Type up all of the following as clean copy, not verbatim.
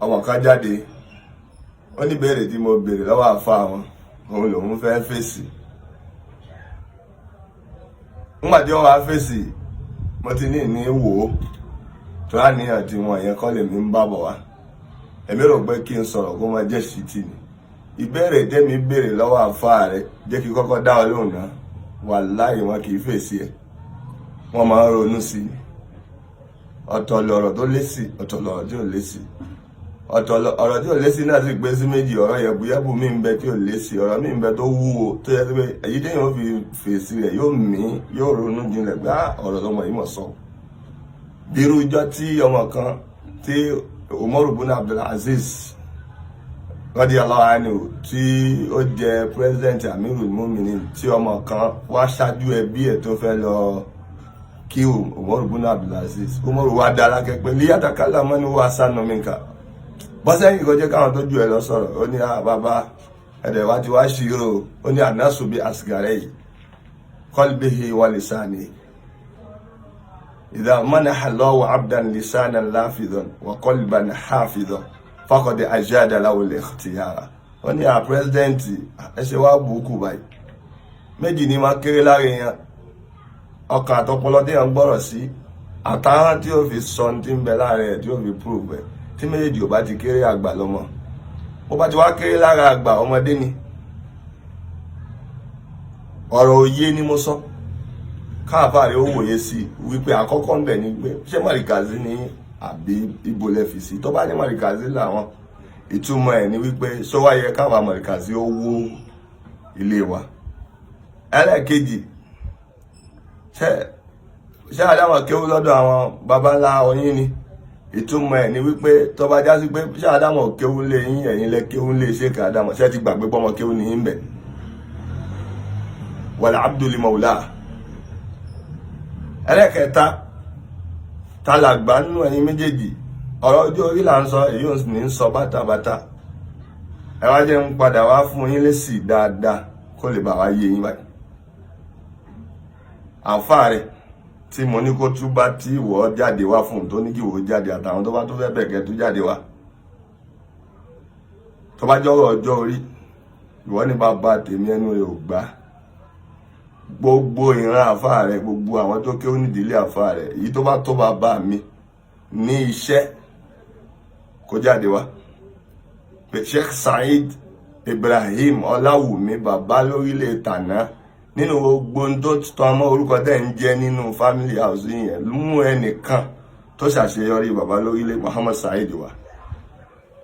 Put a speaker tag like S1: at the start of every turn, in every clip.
S1: Ọmọ kan jáde, ó ní béèrè tí mo béèrè lọ́wọ́ àfa wọn, òun lòun fẹ́ fèsì. Nígbà tí wọ́n wá fèsì, mo ti ní wò ó tó àníyàn tí wọn yẹn kọ́ lèmi ń bá bọ̀ wá. Èmi rò pé kí n sọ̀rọ̀ kó máa jẹ́ ṣìtì ni. Ìbéèrè tẹ́mi béèrè lọ́wọ́ àfa rẹ̀, jẹ́ kí kọ́kọ́ dá ọ lóhùn náà. Wàláhì, wọn kì í fèsì ẹ̀, wọ́n máa ń ronú sí i. Ọ̀tọ̀ lọ̀rọ̀ tó lésì, ọ̀tọ̀ lọ̀rọ̀ tí ò lésì. Ọ̀tọ̀ ọ̀rọ̀ tí ò lésì náà sì gbé sí méjì. Ọ̀rọ̀ yẹ̀bùyẹ̀bù mi ń bẹ tí ò lésì, ọ̀rọ̀ mi ń bẹ tó wúwo, tó yẹ pé èyí téèyàn fi fèsì rẹ̀ yóò mí, yóò ronú jinlẹ̀ gbá ọ̀rọ̀ tọmọ yìí mọ̀ sọ. Bírú ijọ́ tí ọmọ kan tí Umaru bin Abdulaziz radiyallahu anhu, tí ó jẹ president, Amirul Muminin, tí ọmọ kan wá ṣáájú ẹbí ẹ̀ tó fẹ́ lọ kí Umaru bin Abdulaziz, Umaru wá dá lákẹ́ pé liyatakallama man huwa ahsanu minka, bọ́sẹ̀yìn kò jẹ́ káwọn tó ju ẹ lọ sọ̀rọ̀. Ó ní, "Bàbá ẹ̀dẹ̀ wá ti wá ṣírò." Ó ní, "Annasu bi asgharihi qalbihi wa lisanihi, idha manaha Allahu abdan lisanan lafidhan wa qalban hafidhan faqad ajada lahu al-ikhtiyara." Ó ní, "À, president, ẹ ṣe wá bùkù báyìí. Méjì ni máa kéré lára èèyàn: ọkàn àtọpọlọ tí èèyàn gbọ́rọ̀ sí, àtàwọn tí ó fi sọ ní tí ń bẹ láàrin ẹ̀, tí ó fi prove ẹ̀. Tí méjèèjì ò bá ti kéré, àgbà lọ́mọ. Bó bá ti wá kéré lára àgbà, ọmọdé ni." Ọ̀rọ̀ òye ni mo sọ káàfà rẹ̀ ó wòye sí wípé àkọ́kọ́ ń bẹ̀ ni pé, ṣé Mọ̀ríkàzí ní àbí ibo lẹ fi sí? Tó bá ní Mọ̀ríkàzí làwọn, ìtumọ̀ ẹ̀ ni wípé sọ́wáyẹ káwa Mọ̀ríkàzí ó wó ilé wa. Ẹlẹ́ẹ̀kejì, ṣé àdámọ̀ kéwú lọ́dọ̀ àwọn baba ńlá oyin ni? Ìtumọ̀ ẹ̀ ni wípé tó bá já sí pé ṣé àdámọ̀ kéwú lé yín, ẹ̀yin lẹ kéwú lé ṣé kà àdámọ̀, ṣé ti gbàgbé pọ́mọ kéwú ní yín bẹ̀? Wal abdu li mawla. Ẹlẹ́kẹta, ta làgbà nínú ẹ̀yin méjèèjì? Ọ̀rọ̀ ọjọ́ orí là ń sọ, èyí ò ní sọ bátàbátà. Ẹ wá jẹ́ ń padà wá fún yín lésì dáadáa kó lè bá wa yé yín báyìí. Àǹfààní rẹ̀ tí mo ní kó túbá, tí ìwọ jáde wá fún un, tó ní kí ìwọ jáde, àtàwọn tó bá tó fẹ́ bẹ̀kẹ́ tó jáde wá, tó bá jọ́rọ̀ ọjọ́ orí, ìwọ ní bàbá tèmi, ẹnu rẹ̀ ò gbà. Gbogbo ìran àfáà rẹ̀, gbogbo àwọn tó kéwú nídìílé àfáà rẹ̀, èyí tó bá tó bàbá mi ní iṣẹ́, kó jáde wá pé Sheikh Saheed Ibrahim Ọláwùmí, bàbá lórílẹ̀ tàná, nínú gbogbo tó tọ́ ọmọ orúkọ tẹ́ ń jẹ́ nínú family house yẹn, mú ẹnìkan tó ṣàṣeyọrí bàbá lórílẹ̀ Muhammad Saheed wa,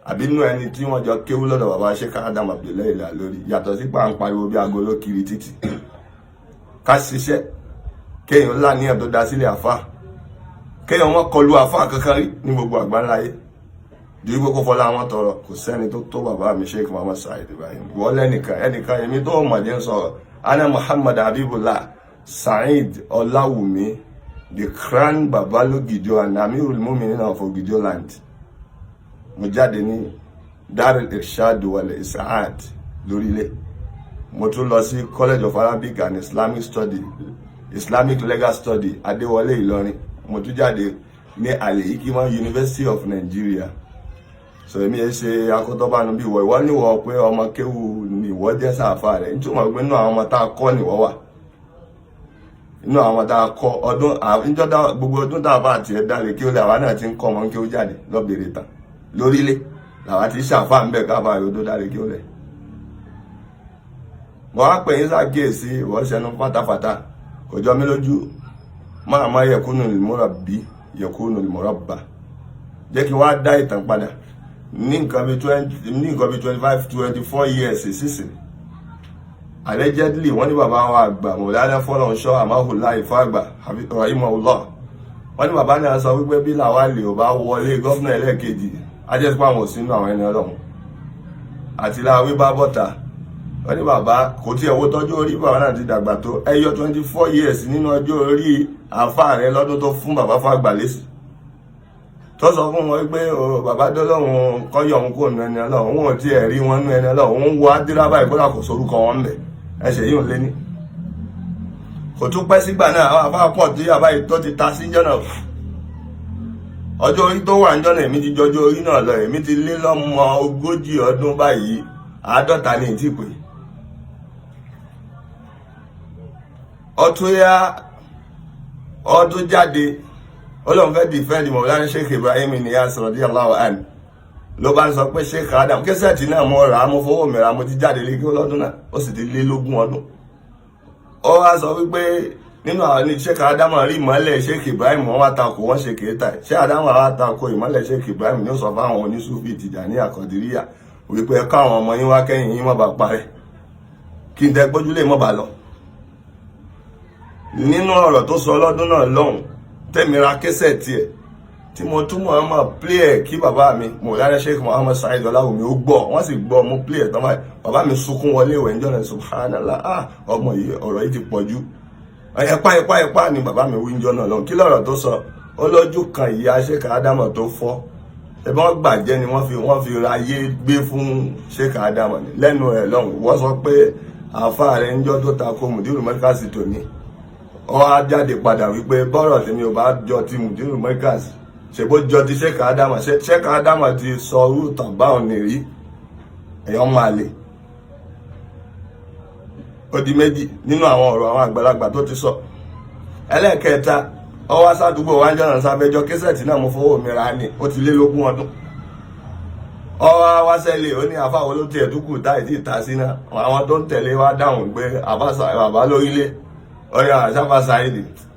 S1: àbí nínú ẹni tí wọ́n jọ kéwú lọ́dọ̀ bàbá Sheikh Adam Abdullahi lórí, yàtọ̀ sí pa ń pariwo bí aago ló kiri títì. Ká ṣiṣẹ́, kéèyàn láníyàn tó da sílẹ̀ àfa, kéèyàn wọ́n kọlu àfa kankan rí ní gbogbo àgbáńláyé ju wípé kó fọlá wọn tọrọ. Kò sẹ́ni tó tó bàbá mi Sheikh Muhammad Saheed Ibrahim. Wọ́n lẹ́nìkan ẹnìkan, èmi tó mọ̀jẹ́ ń sọ̀rọ̀, ana Muhammad Habibullah Saheed Ọláwùmí, the crown Babalogijo and Amirul Muminin of Ogijo land. Mo jáde ní Darul Irshad wal Isaad lórílẹ̀. Mo tún lọ sí College of Arabic and Islamic Study, Islamic Legal Study, Adéwọlé, Ìlọrin. Mo tún jáde ní Al-Hikmah University of Nigeria. So èmi yẹn ṣe akótọ́bánu bí ìwọ. Ìwọ níwọ pé ọmọ kéwù ni ìwọ jẹ́ sáfà rẹ̀, nítorí pé inú àwọn ọmọ tá a kọ́ nìwọ wà, inú àwọn tá a kọ́ ọdún níjọ́ gbogbo ọdún tá a bá tiẹ̀ dálé kí ó lè, àwa náà ti ń kọ́ ọmọ kéwù jáde lọ́bẹ̀rẹ̀ tán lórílẹ̀ làwa ti ṣàfà ń bẹ̀ káfà yóò tó dálé kí ó lẹ̀. Mo wá pè yín ṣàkíyèsí. Ìwọ ṣẹnu pátápátá, kò jọ mí lójú. Máa má yakunu al-murabbi yakunu al-murabba. Jẹ́ kí wá dá ìtàn padà ní nǹkan bí 25, 24 years sísìn. Allegedly, wọ́n ní bàbá wa àgbà Mọ̀lánà Fọlọ́nṣọ́ Àmáhùlá Ìfàgbà rahimahullah, wọ́n ní bàbá náà sọ wípé bí Làwálì ò bá wọlé governor ẹlẹ́ẹ̀kejì, ajẹ́sípò àwọn òsínú àwọn ẹni ọlọ́run àti láwí bá bọ́ta. Wọ́n ní bàbá kò tí ẹ̀ wo tọ́jú orí, bàbá náà ti dàgbà tó. Ẹ yọ 24 years nínú ọjọ́ orí àáfàá rẹ lọ́dún tó fún bàbá fàgbà lésì, tó sọ fún wọn pé bàbá dọ́lọ́run kọ́ yọ òun kúrò nínú ẹni ọlọ́run, òun ò tiẹ̀ rí wọn nínú ẹni ọlọ́run, òun wọ adírá báyìí, kódà kò sórúkọ wọn mbẹ̀. Ẹsẹ̀ yìí ò lé ní. Kò tún pẹ́ sígbà náà, àwọn àfáà pọ̀ tí àbá yìí tó ti ta síjọ́ náà. Ọjọ́ orí tó wà níjọ́ náà, èmi ti jọjọ́ orí náà lọ. Èmi ti lé lọ́mọ 40 ọdún báyìí, 50 ní ìtì pé. Ọtún yá, ọdún jáde, Ọlọ́run fẹ́ defend Mọ̀lánà Sheikh Ibrahim Niyas radiyallahu anhu, ló bá ń sọ pé Sheikh Adam cassette náà mo rà á, mo fowó mi rà á, mo ti jáde lé kí ó lọ́dún náà, ó sì ti lé l'20 ọdún. Ó wá sọ wípé nínú àwọn ní Sheikh Adam rí ìmọ́lẹ̀ Sheikh Ibrahim, wọ́n wá takò, wọ́n ṣe kéétà. Sheikh Adam wá takò ìmọ́lẹ̀ Sheikh Ibrahim ní ó sọ fáwọn oníṣúfì Tìjàníyà, Kọ̀dìríyà wípé ẹ ká àwọn ọmọ yín wá, kẹ́yìn yín má bàa parẹ́, kí n tẹ gbójúlé mọ́ bàa lọ. Nínú ọ̀rọ̀ tó sọ lọ́dún náà lọ́hùn, tẹ́mi ra cassette ẹ̀ tí mo tún mọ̀ play ẹ̀ kí bàbá mi Mọ̀lánà Sheikh Muhammad Saheed Ọláwùmí ó gbọ́, wọ́n sì gbọ́. Mo play ẹ̀ tán báyìí, bàbá mi sunkún wọlé ìwẹ̀ níjọ́ náà. Subhanallah, ah, ọmọ yìí, ọ̀rọ̀ yìí ti pọ̀ jù. Ẹ̀pá ẹ̀pá ẹ̀pá ni bàbá mi wí níjọ́ náà lọ́hùn. Kí lọ̀rọ̀ tó sọ? Ó lójú kan ìyá Sheikh Ádámọ̀ tó fọ́ ẹbí wọ́n gbàjẹ́ ni wọ́n fi ra ayé gbé fún Sheikh Ádámọ̀ lẹ́nu rẹ̀ lọ́hùn. Wọ́n sọ pé àáfàá rẹ̀ níjọ́ tó ta ko Mùdírù Mọ́ríkàsì tòní, ó wá jáde padà wípé bọ́rọ̀ tèmi ò bá jọ ti Mùdírù Mọ́ríkàsì, ṣèbó jọ ti Sheikh Ádámọ̀. Sheikh Ádámọ̀ ti sọ orú ìtàn báwọn nìrí èèyàn máa lè. Ó di méjì nínú àwọn ọ̀rọ̀ àwọn àgbàlagbà tó ti sọ. Ẹlẹ́ẹ̀kẹta, ó wá sádùúgbò wá ń jọ̀nà sábẹ́jọ́. Cassette náà mo fowó mi ra ni, ó ti lé l'20 ọdún. Ó wá wá sẹ́lẹ̀, ó ní àfáwọn ló tiẹ̀ tó kù táì tí ì ta sí náà. Àwọn tó ń tẹ̀lé wá dáhùn pé bàbá lórílẹ̀. Ó ní àṣàfà Saheed,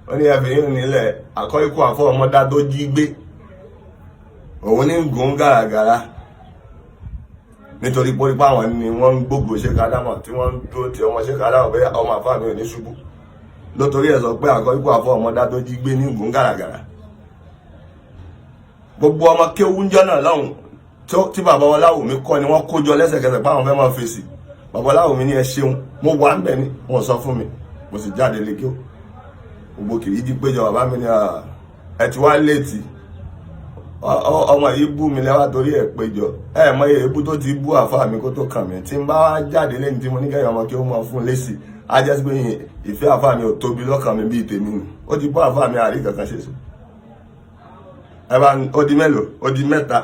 S1: ó ní ẹ̀fẹ̀ yìí nílẹ̀ àkọ́ ikú àfọ́ ọmọdá tó jí gbé òun ní gùn gàràgàrà, nítorí pé àwọn ni wọ́n ń gbógo Sheikh Ádámọ̀, tí wọ́n ń dúró tí ọmọ Sheikh Ádámọ̀ pé ọmọ àfáà mi ò ní ṣubú. Lótorí ẹ̀ sọ pé àkọ́ ikú àfọ́ ọmọdá tó jí gbé ní gùn gàràgàrà. Gbogbo ọmọ kéwú ń jọ́ náà lọ́hùn tí bàbá Ọláwùmí kọ́ ni wọ́n kó jọ lẹ́sẹ̀kẹsẹ̀ pé àwọn fẹ́ máa fèsì. Bàbá Ọláwùmí ní ẹ ṣeun, mo wà ń bẹ̀ ni wọ́n sọ fún mi, mo sì jáde lé kí ó gbogbo kìrì jí péjọ. Bàbá mi ní ẹ ti wá léètì, ọmọ yìí bú mi lẹ́wà torí ẹ̀ péjọ. Ẹ mọ èébú tó ti bú àfáà mi kó tó kàn mí. Tí n bá wá jáde lẹ́yìn tí mo ní kẹ́yìn ọmọ kí ó máa fún lésì, á jẹ́ sí pé ìfẹ́ àfáà mi ò tóbi lọ́kàn mi bíi tèmi nù. Ó ti bú àfáà mi, àrí kankan ṣe sí ẹ bá. Ó di mélòó? Ó di mẹ́ta.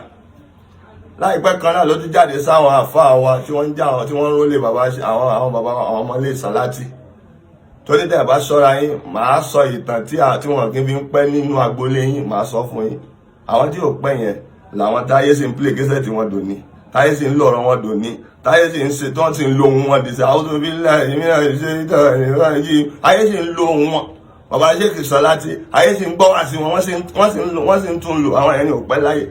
S1: Láìpẹ́ kan náà ló tún jáde sáwọn àfáà wa tí wọ́n ń já àwọn tí wọ́n ń rólé bàbá àwọn bàbá àwọn ọmọlé sàlátì, torí tẹ́ ẹ bá ṣọ́ra yín, màá sọ ìtàn tí wọn kì í fi ń pẹ́ nínú agboolé yín, màá sọ fún yín. Àwọn tí ò pẹ́ yẹn làwọn táyé sì ń play cassette wọn dòní, táyé sì ń lọ̀rọ̀ wọn dòní, táyé sì ń ṣe tí wọ́n sì ń lo ohun wọn dìṣẹ́ àwọn tó fi láì mìíràn ṣe ìtàn yìí, ayé sì ń lo ohun wọn. Bàbá Sheikh Sọláàtì, ayé sì ń gbọ́ wá sí wọn, wọ́n sì ń tún lò. Àwọn ẹni ò pẹ́ láyé.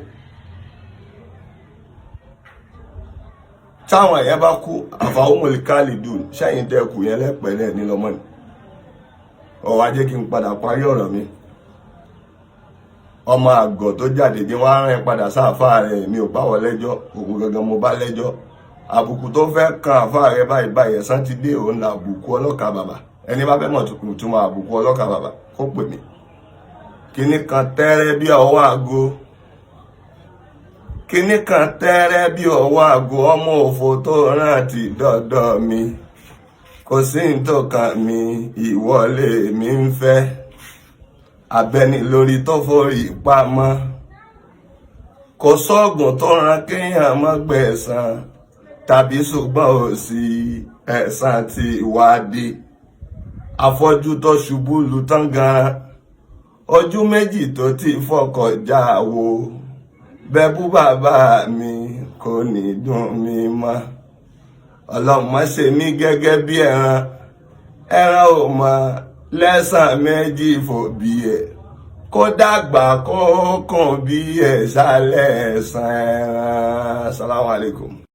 S1: Táwọn ẹ̀yẹ bá kú, àfàwọ́mọ̀lì dùn sẹ́yìn tẹ́ kù yẹn lẹ́pẹ̀lẹ́ ní lọ́mọ ni. Ó wá jẹ́ kí n padà parí ọ̀rọ̀ mi. Ọmọ àgọ̀ tó jáde ní wọ́n á rìn padà sáàfáà rẹ̀. Mi ò bá wọ lẹ́jọ́, òun gangan mo bá lẹ́jọ́. Àbùkù tó fẹ́ kan àfáà rẹ̀ báyìí báyìí, ẹ̀san ti dé. Òun là àbùkù ọlọ́kà bàbà. Ẹni bá fẹ́ mọ̀ túmọ̀ àbùkù ọlọ́kà bàbà, kó pè mí. Kíní kan tẹ́rẹ́ bí ọwọ́ aago, kíní kan tẹ́rẹ́ bí ọwọ́ aago, ọmọ òfò tó rántí dọ́dọ̀ mi, kò sí ní tó kàn mí, ìwọlé mi ń fẹ́ abẹni lórí tó forí pamọ́. Kò sọ́ọ̀gùn tó ran kéèyàn mọ́ gbẹ̀san, tàbí ṣùgbọ́n ò sí ẹ̀san tí wàá dé. Afọ́jú tó ṣubú lu tán gan, ojú méjì tó ti fọkọ̀ já wo bẹ́bú bàbá mi, kò ní dùn mí mọ́. Ọlọ́run má ṣe mí gẹ́gẹ́ bí ẹran, ẹran ò mọ lẹ́sàn méjì fò bí ẹ̀, kó dàgbà kó kàn bí ẹ̀ ṣálẹ̀ ẹ̀sán ẹran. Assalamu alaikum.